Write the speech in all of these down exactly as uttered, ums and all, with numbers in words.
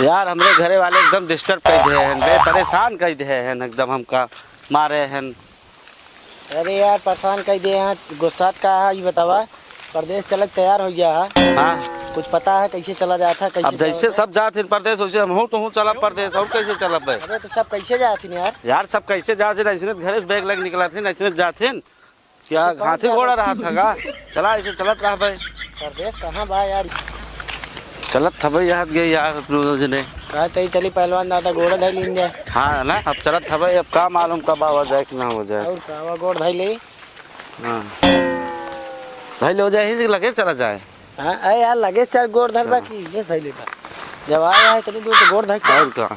यार, हमरे घरे वाले एकदम disturb कइ देहे हैं बे, परेशान कइ देहे हैं एकदम, हमका मारे हैं। अरे यार, परेशान कइ देहे हैं, गुस्सात का है, ई बतावा, परदेस चलक तैयार होइ गया है। हाँ। कुछ पता है कैसे चला जात है, कैसे अब जैसे सब जात हैं परदेस, वैसे हमहूँ तो हूँ चलब परदेस, और कैसे चलब बे? अरे तो सब कैसे जात हैं यार? यार, सब कैसे जात हैं, ऐसने घरे से बैग लग निकलत हैं, ऐसने जात हैं। क्या तो कौन हाथी घोड़ा रहा था का? चला, ऐसे चलत रहा भाई। परदेस कहाँ बा यार? चलत था भाई, याद गए यार, अपने जने। कहा तई चली पहलवान दादा, गोड़ धइ लीन जाए। हाँ ना, अब चलत था भाई, अब का मालूम कब आवा जाए कि ना हो जाए। और का, आवा गोड़ धइ ले। हाँ। धइ ले हो जाए, ही लगे चला जाए। हाँ, अरे यार, लगे चल, गोड़ धर बा की, ये धइ लेता। जब आया है इतनी दूर तो गोड़ धर चल। और का?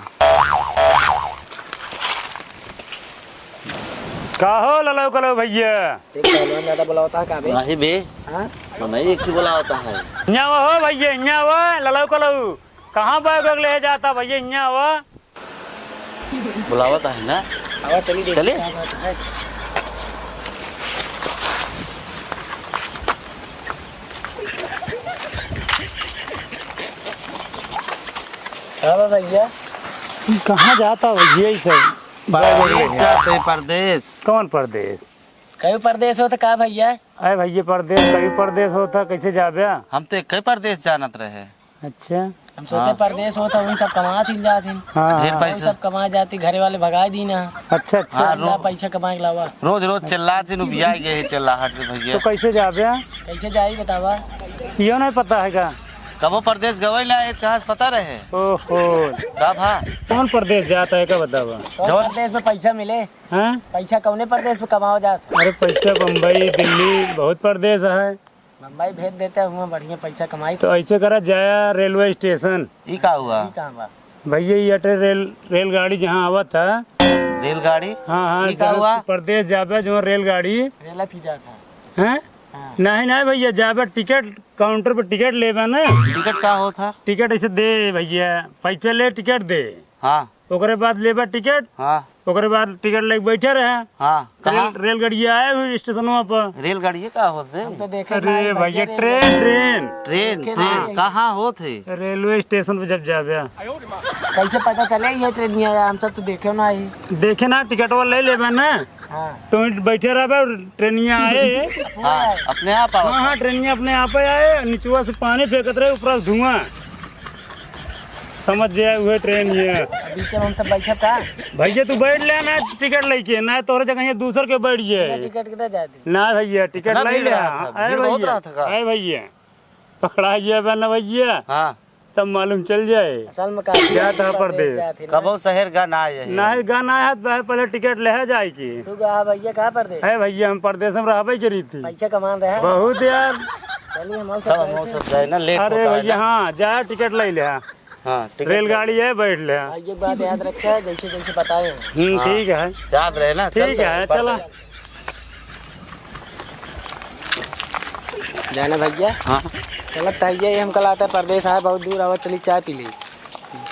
का हो ललऊ कलऊ भैया? एक पहलवान दादा बुलावता है का बे? नहीं बे। हाँ? तो नहीं, एक ही बुलावता है। न्या वो हो भैया, न्या वो ललऊ कलऊ। कहाँ बैग वैग ले जाता भैया, न्या वो? बुलावत है ना? आवा, चली देखी चली? का बात है। का बा भैया? कहाँ जाता भैया ई सब? परदेस जाते, परदेस। कौन परदेस? कहीं परदेस होता का भैया? अरे भैया, परदेस, कहीं परदेस होता, कैसे जाबे? हम तो एक ही परदेस जानत रहे। अच्छा। हम सोचे हाँ। परदेस होत ह, उन सब कमात ही जात ही। हाँ, ढेर हाँ। पैसा। उन सब कमाए जाती, घरे वाले भगाए दी ना। अच्छा, अच्छा। हाँ, रो-, पैसा कमाए के लावा। रोज रोज चिल्लात ही, उबिया गए है चिल्लाहट से भैया। तो कैसे जाबे? कैसे जाई बतावा? यो नहीं पता है का? कबो परदेस गवई ना, एक कहाँ से पता रहे? ओहो। का भा? कौन परदेस जाता है का बतावा? कौन जौन परदेस में पैसा मिले? हाँ? पैसा कौने परदेस में कमावा जात? अरे पैसा बम्बई, दिल्ली, बहुत परदेस है। बम्बई भेज देते हुआ बढ़िया पैसा कमाई। तो ऐसे करा, जाया रेलवे स्टेशन। ई का हुआ? ई कहाँ बा? भैया, ये अटे रेल, रेलगाड़ी जहाँ आवत है। रेलगाड़ी? हाँ, हाँ, ई का जहाँ हुआ? परदेस जाबे, जो रेलगाड़ी। रेला थी जात है। हैं? हाँ। नहीं, नहीं भैया, जाबे टिकट काउंटर पर टिकट लेबे ना। टिकट का होत है? टिकट ऐसे दे भैया, पैसा ले, टिकट दे। हाँ। ओकरे बाद लेबा टिकट। हाँ। ओकरे बाद टिकट लेके बैठे रहे। हाँ, रेल-, कहाँ? रेलगाड़िया आए हुए स्टेशनवा पर। रेलगाड़िया का होत बे? हम तो देखे अरे ना, भैया, भैया, ट्रेन, ट्रेन। ट्रेन, देखे ट्रेन, ना। कहाँ होत है? रेलवे स्टेशन पे जब जाबे। कैसे पता चले ये ट्रेन में आया? हम सब तो देखे ना ही। देखे ना, टिकटवा ले लेबे ना। हाँ। तो बैठे रहबे, ट्रेनिया आए। हाँ, अपने आप आवत हाँ, हाँ, है। ट्रेनिया अपने आप आए, निचवा से पानी फेंकत रहे, ऊपर से धुआं। समझ जाए, उहे ट्रेन ही है। बीच में हम सब बैठब का? भैया, तू बैठ ले ना टिकट लेके, ना तोहरे जगह ये दूसर के बैठ जाए। बिना टिकट के ना जाए दे। ना भैया, टिकट इतना ले भीड़ ले। रहा था, अरे भीड़ बहुत भैया, रहा था का? अरे भैया, पकड़ा जाबे ना भैया, हाँ। तब मालूम चल जाए। असल में का जात है परदेस। जात है ना। कबो शहर गा ना आए है। ना गा ना आए, तो पहले टिकट ले जाए की। तू गा भैया, कहाँ परदेस? है भैया, हम परदेस में रहबे करी थी। पैसा कमान रहे हैं। बहुत यार। चलिए, हम और सब तब हम और बैठते सब हैं। जाए ना, लेट अरे होता है भैया, ना। हाँ, जा टिकट ले ले। हाँ, टिकट रेलगाड़ी ले। है, बैठ ले। हाँ, ये बात याद रखे, जैसे जैसे बताए हैं। हम्म, हाँ, ठीक है। याद रहे ना, ठीक चलते है, हैं, चला। परदेस। जाना भैया। हाँ। चलत तो है, ये हम कल आता है, परदेस आए, बहुत दूर आवा, चली चाय पी ली।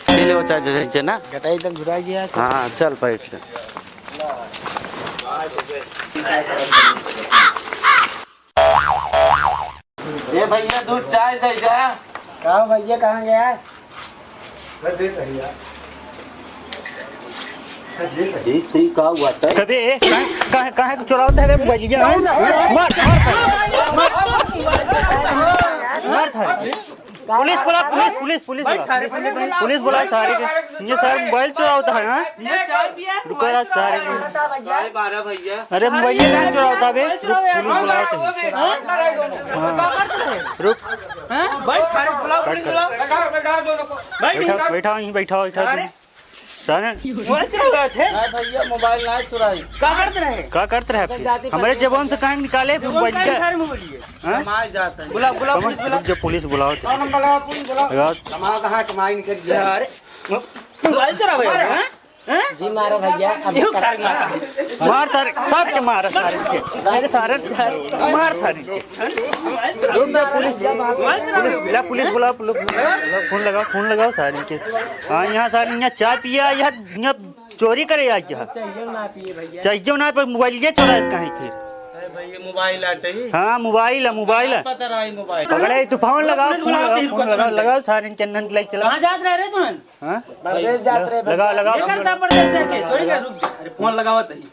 पी ले वो चाय, जैसे ना। गटाई एकदम झुरा गया है। हाँ, चल बैठ ले। ए भैया, दूध चाय दे जा। का भैया, कहाँ गया? ठीक, ठीक, का हुआ था? कबे, ए, काहे, काहे, काहे को चुरावत है बे मोबाइल? ये, हाँ? मार, मार, मार, मार, मार, मार, मार, मार, पुलिस बुला, पुलिस, पुलिस, पुलिस बुला। पुलिस बुला सारे के। ये सारे मोबाइल चुरावत है, हाँ? रुको यार, सारे के। अरे मोबाइल ये कहाँ चुरावत है बे? रुक, पुलिस बुलाओ तुम। हाँ। रुक। बैठ, बैठा, बैठा, यहीं बैठा, बैठा तुम। सारे मोबाइल चुरावत है? नहीं भैया, मोबाइल नहीं चुराई। का करत रहे? का करत रहे आप? हमरे जेबन से काहे निकाले मोबाइल के? हाँ? कमाए जाते हैं। बुला, बुला, पुलिस बुला। रुक, जो पुलिस बुलाओ तो। कौन नंबर लगा, पुलिस बुला। लगाओ। कमाओ कहाँ, कमाई निकल गया। अरे, मोबाइल चुरावे, हाँ? हाँ? जी मारो भैया, अब रुक, सारे मार। मार सारे, सबके मार सारे के। अरे सारे, मार सारे के। रुक ना, पुलिस, मोबाइल चुरावे। पुलिस, ला, पुलिस बुलाओ, पुलिस बुलाओ। फोन लगाओ, फोन लगाओ सारे के। हाँ, यहाँ सारे, यहाँ चाय पिया, यहाँ, यहाँ चोरी करे आई क्या? चाहिए ना पिए भैया। चाहिए ना, पर मोबाइल ये चुराइस काहे फिर? ये मोबाइल आटे ही। हाँ, मोबाइल है, मोबाइल है। पता रहा है मोबाइल। पकड़े, तू फोन लगाओ, पुलिस फोन बुलाओ, लगाओ, तो फोन रुको लगाओ, तुरंत। लगाओ, सारे चंदन लाइक चला। कहाँ जात रहे रे तुरंत? हाँ? परदेस जात रहे, लगाओ, लगाओ, ये लगाओ। करता परदेस से के? चोरी कर, रुक जा। अरे फोन लगाओ तो ही।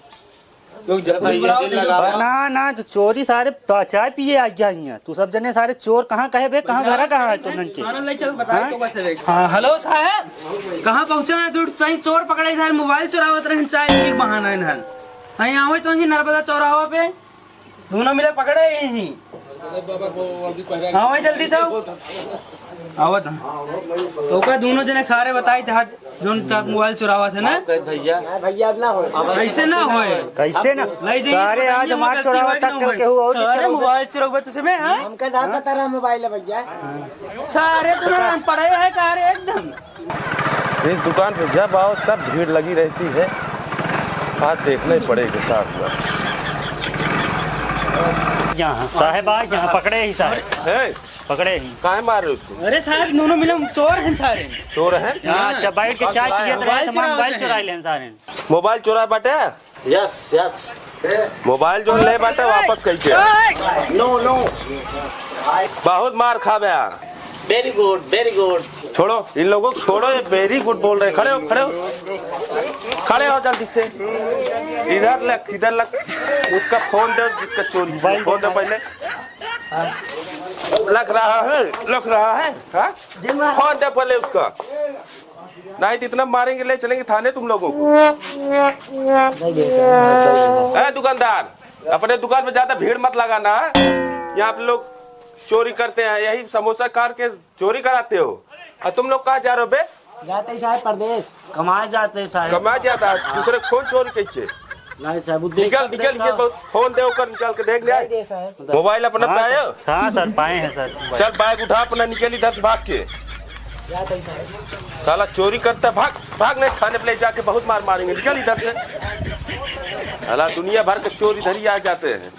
रुक जा, पुलिस बुलाओ तो ही, रुक जा। ना, ना, तो चोरी सारे प-, चाय पिए आ गया हियाँ। तू सब जने सारे चोर कहाँ कहे बे? कहाँ भैया, घर कहाँ है तो नन के? खाना ले चल, बताए हाँ? तो कैसे बे? हाँ, हेलो साहब, कहाँ पहुँचा है? दूर सही चोर पकड़े सारे, मोबाइल चुरावत रहे, चाय पिए के बहाना है इन्हन। कहीं आवे तो ही नर्मदा चौराहा पे। दोनों मिले पकड़े ही। हाँ, वही जल्दी था। आवत हैं। तो ओकर दोनों जने सारे बताई थे, हाथ जोन चा-, मोबाइल चुरावा से ना। भैया। ना भैया, अब ना होए। कैसे ना होए? कैसे ना? नहीं जी, सारे आज बताइए, हमार गलती चुरावा होए कि तक ना कल होए? केहू और सारे चुरावा। मोबाइल चुरावा तो से में, हाँ? हमका ना पता रहा मोबाइल है भैया। सारे तो ना पढ़े हैं का रे एकदम। इस दुकान पे जब आओ तब भीड़ लगी रहती है। आज देखना ही पड़ेगा साहब का। यहाँ साहेब आ, यहाँ पकड़े ही साहेब। है? पकड़े ही। काहे मारे उसको? अरे साहेब, दोनों मिले चोर हैं सारे। चोर हैं? हाँ, अच्छा, बैठ के चाय पियत रहे, मोबाइल तो हमारा चुरावत मोबाइल हैं। चुरा लें सारे। मोबाइल चोरा बाटे? Yes, yes। मोबाइल जो ले बाटे वापस कइके। No, no। बहुत मार खाबे। Very good, very good। छोड़ो, इन लोगों को छोड़ो, ये very good बोल रहे हैं। खड़े हो, खड़े हो। खड़े हो जल्दी से। इधर लग, इधर लग। उसका फोन दे, जिसका चोरी। फोन दे पहले। लग रहा है, लग रहा है। हाँ? फोन दे पहले उसका। नहीं तो इतना मारेंगे, ले चलेंगे थाने तुम लोगों को। ए दुकानदार, अपने दुकान में ज्यादा भीड़ मत लगाना। यहाँ पे लोग चोरी करते हैं, यही समोसा काट के चोरी कराते हो। और तुम लोग कहाँ जा रहे हो बे? जाते ही साहब परदेस। कमाए जाते हैं साहब। कमाए जाता है, दूसरे फोन चोरी कैसे? नहीं साहब, वो देख निकल, निकल, निकल। बहुत फोन दे ओकर, निकाल के देख ले। नहीं दे साहब। मोबाइल अपना हाँ, पाए हो? हाँ सर, पाए हैं सर। चल बैग उठा अपना, निकल इधर से भाग के। जाते ही साहब। साला चोरी करता, भाग, भाग, नहीं थाने पे ले जाके बहुत मार मारेंगे। निकल इधर से। साला दुनिया भर के चोर इधर ही आ जाते हैं।